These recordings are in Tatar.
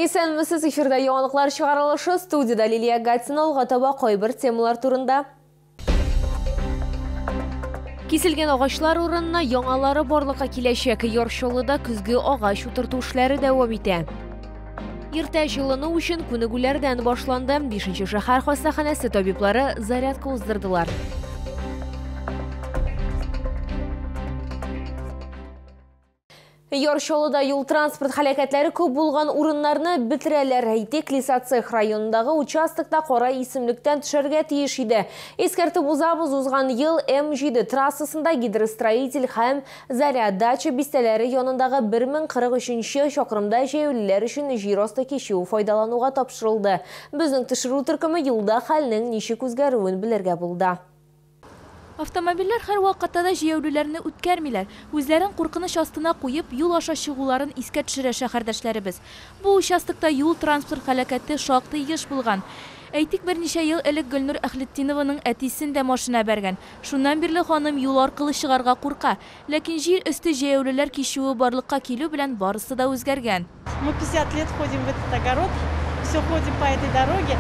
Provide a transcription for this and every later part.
Исәнмесез, эфирда яңалыклар чыгарылышы, студияда Лилия Гатина. Алга таба кайбер темалар турында. Киселгән агачлар урынына яңалары барлыкка киләчәк. Яр Чаллыда көзге агач утырту эшләре дәвам итә. Иртә җылыну өчен күнегүләрдән башланды. 5нче шәһәр хастаханәсе табиблары зарядка уздырдылар. Яр Чаллыда юл-транспорт һәлакәтләре күп булган урыннарны бетерәләр. Әйтик, Лисацех районындагы участокта кара исемлектән төшәргә тиеш иде. Искәртеп узабыз, узган ел М7 трассасында гидростроитель һәм Заря дача бистәләре янындагы 1043 чакрымда җәяүлеләр өчен җир асты кичү файдалануга тапшырылды. Безнең төшерү төркеме юлда хәлнең ничек үзгәрүен белергә булды. Автомобильләр һәр вакытта да җәяүлеләрне үткәрмиләр. Үзләрен куркыныч астына куеп, юл аша чыгуларын искә төшерә шәһәрдәшләребез. Бу участокта юл-транспорт һәлакәте шактый еш булган. Әйтик, берничә ел элек Гөлнур Әхлетдинованың әтисен дә машина бәргән. Шуннан бирле ханым юл аркылы чыгарга курка. Ләкин җир өсте җәяүлеләр кичүе барлыкка килү белән барысы да үзгәргән. Мы 50 лет ходим в этот огород, все ходим по этой дороге.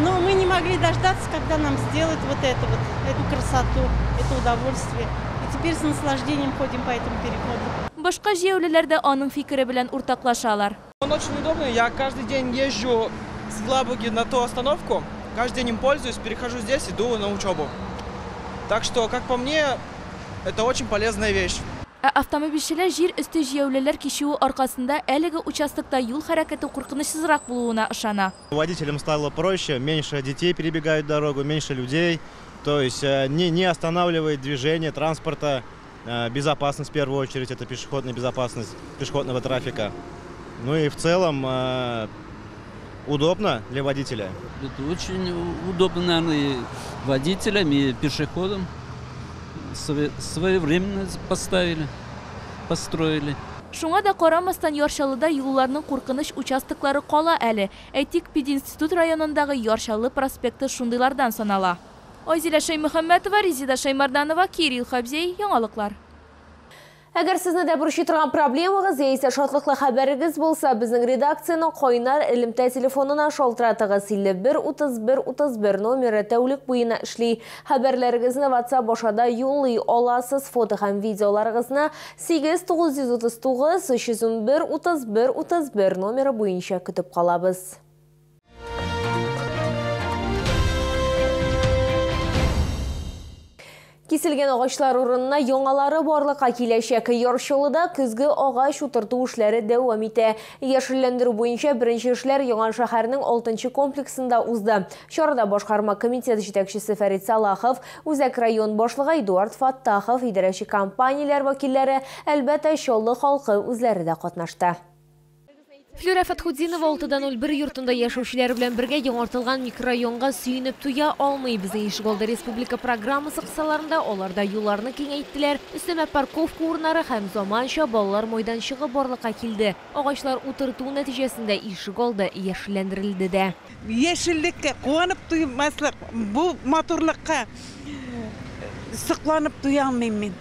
Но мы не могли дождаться, когда нам сделают вот это вот, эту красоту, это удовольствие. И теперь с наслаждением ходим по этому переходу. Башка җәяүлеләр дә аның фикере белән уртаклашалар. Он очень удобный. Я каждый день езжу с Елабуги на ту остановку, каждый день им пользуюсь, перехожу здесь, иду на учебу. Так что, как по мне, это очень полезная вещь. Ә автомобильчеләр җир өсте җәяүлеләр кичүе аркасында әлеге участокта юл хәрәкәте куркынычсызрак булуына ышана. Водителям стало проще, меньше детей перебегают дорогу, меньше людей, то есть не останавливает движение транспорта, безопасность в первую очередь, это пешеходная безопасность пешеходного трафика. Ну и в целом удобно для водителя. Это очень удобно, наверное, и водителям, и пешеходам. Своевременно поставили, построили. Шуңа да карамастан Яр Чаллыда юлларның куркыныч участоклары кала әле. Әйтик, пединститут районындагы Яр Чаллы проспекты шундыйлардан санала. Айзилә Шәймөхәммәтова, Резида Шәймарданова, Кирилл Хабзей, яңалыклар. Әгәр сезне дә борчый торган проблемагыз яисә шатлыклы хәбәрегез булса, безнең редакциянең кайнар элемтә телефонына шалтыратыгыз. 51 31 31 номеры тәүлек буена эшли. Хәбәрләрегезне WhatsApp аша да юллый аласыз. Фото һәм видеоларыгызны 8 939 311 31 31 номеры буенча көтеп калабыз. Киселгән агачлар урынына яңалары барлыкка киләчәк. Яр Чаллыда көзге агач утырту эшләре дәвам итә. Яшелләндерү буенча беренче эшләр Яңа шәһәрнең 6нчы комплексында узды. Чарада башкарма комитет җитәкчесе Фәрит Салахов, Үзәк район башлыгы Эдуард Фаттахов, идарәче компанияләр вәкилләре, әлбәттә, Чаллы халкы үзләре дә катнашты. Флюра Фатхудинова 6.01 йортында яшәүчеләр белән бергә яңартылган микрорайонга сөенеп туя алмый. Безнең ишегалды республика программасы кысаларында аларда юлларны киңәйттеләр, өстәмә парковка урыннары һәм заманча балалар майданчыгы барлыкка килде. Агачлар утырту нәтиҗәсендә ишегалды яшелләндерелде дә. Яшеллеккә куанып туймаслык, бу матурлыкка сокланып туя алмыйм мин.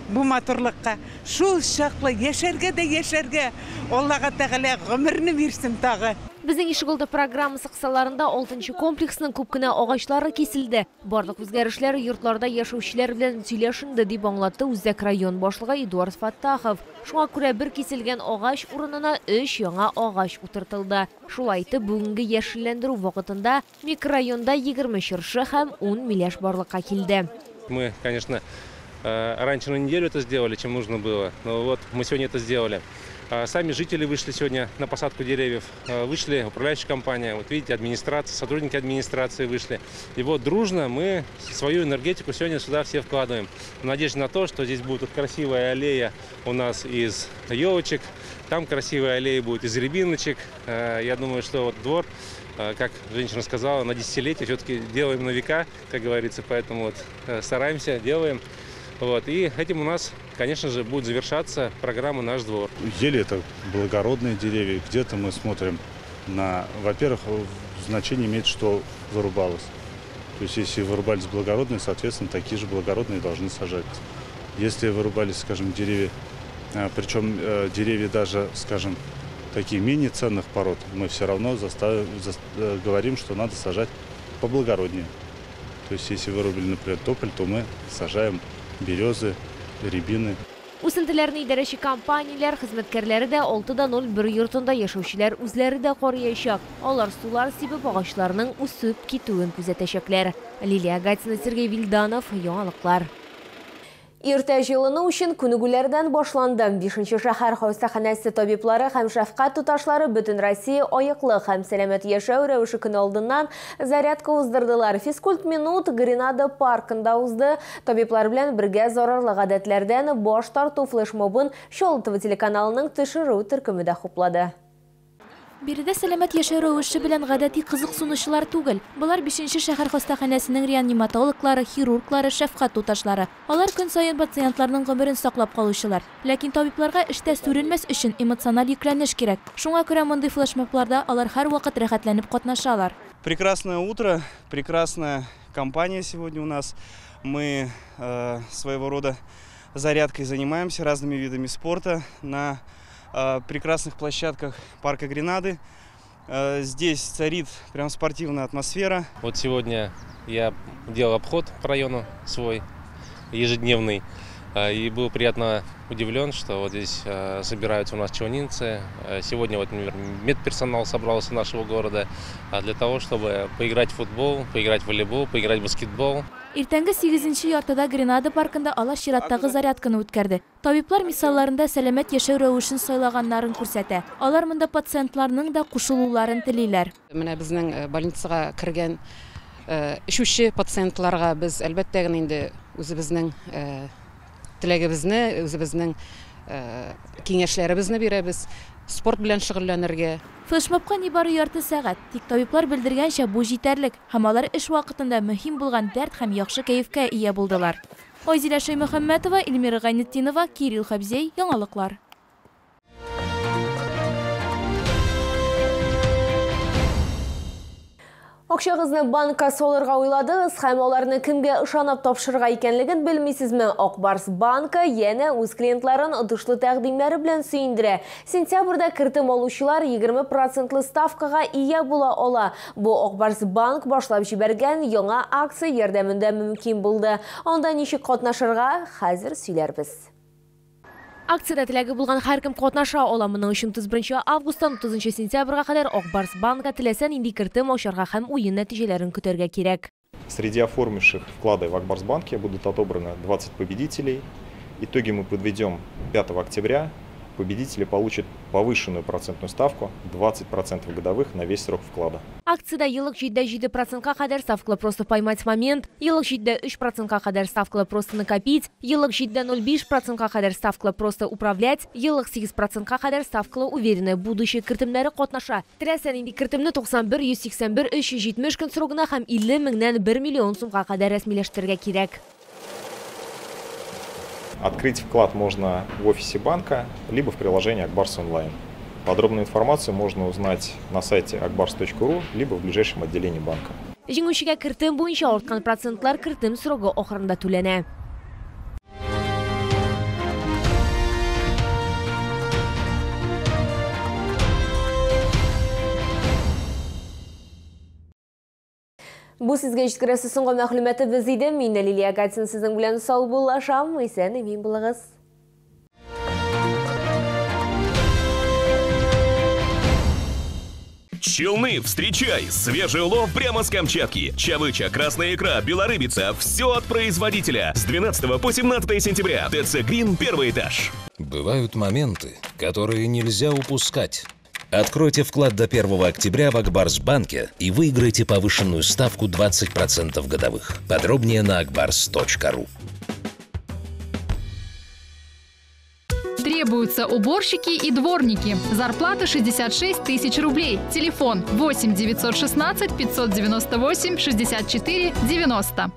Бу матурлыкка шул чаклы яшәргә дә яшәргә, Аллага Тәгалә гомерне бирсен тагы. Безнең ишегалды программасы кысаларында 6нчы комплексның күп кенә агачлары киселде. Барлык үзгәрешләр йортларда яшәүчеләр белән сөйләшенде, дип аңлатты Үзәк район башлыгы Эдуард Фаттахов. Шуңа күрә бер киселгән агач урынына 3 яңа агач утыртылды. Шулай итеп, бүгенге яшелләндерү вакытында микрорайонда 20 чыршы һәм 10 миләш барлыкка килде. Мы, конечно, раньше на неделю это сделали, чем нужно было. Но вот мы сегодня это сделали. Сами жители вышли сегодня на посадку деревьев, вышли управляющая компания, вот видите, администрация, сотрудники администрации вышли. И вот дружно мы свою энергетику сегодня сюда все вкладываем. В надежде на то, что здесь будет вот красивая аллея у нас из елочек, там красивая аллея будет из рябиночек. Я думаю, что вот двор, как женщина сказала, на десятилетие все-таки делаем на века, как говорится, поэтому вот стараемся, делаем. Вот. И этим у нас, конечно же, будет завершаться программа «Наш двор». Ели это благородные деревья. Где-то мы смотрим на... Во-первых, значение имеет, что вырубалось. То есть, если вырубались благородные, соответственно, такие же благородные должны сажать. Если вырубались, скажем, деревья, причем деревья даже, скажем, такие менее ценных пород, мы все равно говорим, что надо сажать поблагороднее. То есть если вырубили, например, тополь, то мы сажаем березы, рябины. Үсентеләрне идарәче компанияләр хезмәткәрләре дә 6.01 йортында яшәүчеләр үзләре дә карыячак. Алар сулар сибеп агачларның үсеп китүен күзәтәчәкләр. Лилия Гатина, Сергей Вильданов, Яңалыклар. Иртә җылыну өчен күнегүләрдән башланды. 5нче шәһәр хастаханәсе табиблары һәм шәфкать туташлары бөтен Россия аяклы һәм сәламәт яшәү рәвеше көне алдыннан зарядка уздырдылар. Физкульт минут Гренада паркында узды. Табиблар белән бергә зарарлы гадәтләрдән баш тарту флешмобын Чаллы телеканалының төшерү төркеме дә хуплады. Биредә сәламәт яшәү рәвеше белән гадәти кызыксынучылар түгел. Болар 5нче шәһәр хастаханәсенең реаниматологлары, хирурглары, шәфкать туташлары. Алар көн саен пациентларның гомерен саклап калучылар. Ләкин табибларга эштә сүрелмәс өчен эмоциональ йөкләнеш кирәк. Шуңа күрә мондый флешмобларда алар һәрвакыт рәхәтләнеп катнашалар. Прекрасное утро, прекрасная компания сегодня у нас. Мы своего рода зарядкой занимаемся разными видами спорта на прекрасных площадках парка Гренады. Здесь царит прям спортивная атмосфера. Вот сегодня я делал обход по району свой ежедневный и был приятно удивлен, что вот здесь собираются у нас челнинцы. Сегодня вот, например, медперсонал собрался нашего города для того, чтобы поиграть в футбол, поиграть в волейбол, поиграть в баскетбол. Иртәнге 8-нче яртыда Гренада паркында алар чираттагы зарядканы үткәрде. Табиблар мисалларында сәламәт яшәү рәвешен сайлаганнарын күрсәтә. Алар монда пациентларның да кушылуларын телиләр. Менә безнең больницага кергән эчүче пациентларга без әлбәттә генә инде үзебезнең теләгебезне, үзебезнең киңәшләребезне бирәбез. Спорт белән шөгыльләнергә. Флешмобка нибары ярты сәгать. Тик табиблар белдергәнчә, бу җитәрлек һәм алар эш вакытында мөһим булган дәрт һәм яхшы кәефкә ия булдылар. Айзилә Шәймөхәммәтова, Эльмира Гайнетдинова, Кирилл Хабзей, Яңалыклар. Акчагызны банкка салырга уйладыгыз һәм аларны кемгә ышанып тапшырырга икәнлеген белмисезме? Ак Барс банкы янә үз клиентларын отышлы тәкъдимнәре белән сөендерә. Сентябрьдә кертем алучылар 20% ставкага ия була ала. Бу Ак Барс банк башлап җибәргән яңа акция ярдәмендә мөмкин булды. Анда ничек катнашырга, хәзер сөйләрбез. Акциядә теләге булган һәркем катнаша ала. Моның өчен 31 августтан 30 сентябрьгә кадәр Ак Барс банкка теләсә нинди кертем ачарга һәм уен нәтиҗәләрен көтәргә кирәк. Среди оформивших вклады в Ак Барс банке будут отобраны 20 победителей. Итоги мы подведем 5 октября. Победители получат повышенную процентную ставку 20% годовых на весь срок вклада. Акциядә еллык 7,7%-ка кадәр ставкалы просто поймать момент, еллык 7,3%-ка кадәр ставкалы просто накопить, еллык 7,05%-ка кадәр ставкалы просто управлять, еллык 8%-ка кадәр ставкалы уверенное будущее кертемнәре катнаша. Теләсә нинди кертемне 91, 181, 370 көн срогына һәм 50 меңнән 1 миллион сумга кадәр рәсмиләштерергә кирәк. Открыть вклад можно в офисе банка, либо в приложении Ак Барс Онлайн. Подробную информацию можно узнать на сайте akbars.ru, либо в ближайшем отделении банка. Җиңүчегә кертем буенча арткан процентлар кертем срогы ахырында түләнә. Бу сезгә җиткерәсе соңгы мәгълүматыбыз иде. Мин Лилия Гатин сезнең белән саубуллашам. Исән-имин булыгыз. Челны, встречай! Свежий улов прямо с Камчатки. Чавыча, красная икра, белорыбица – все от производителя. С 12 по 17 сентября. ТЦ Грин, первый этаж. Бывают моменты, которые нельзя упускать. Откройте вклад до 1 октября в Ак Барс банке и выиграйте повышенную ставку 20% годовых. Подробнее на akbars.ru. Требуются уборщики и дворники. Зарплата 66 тысяч рублей. Телефон 8 916 598 64 90.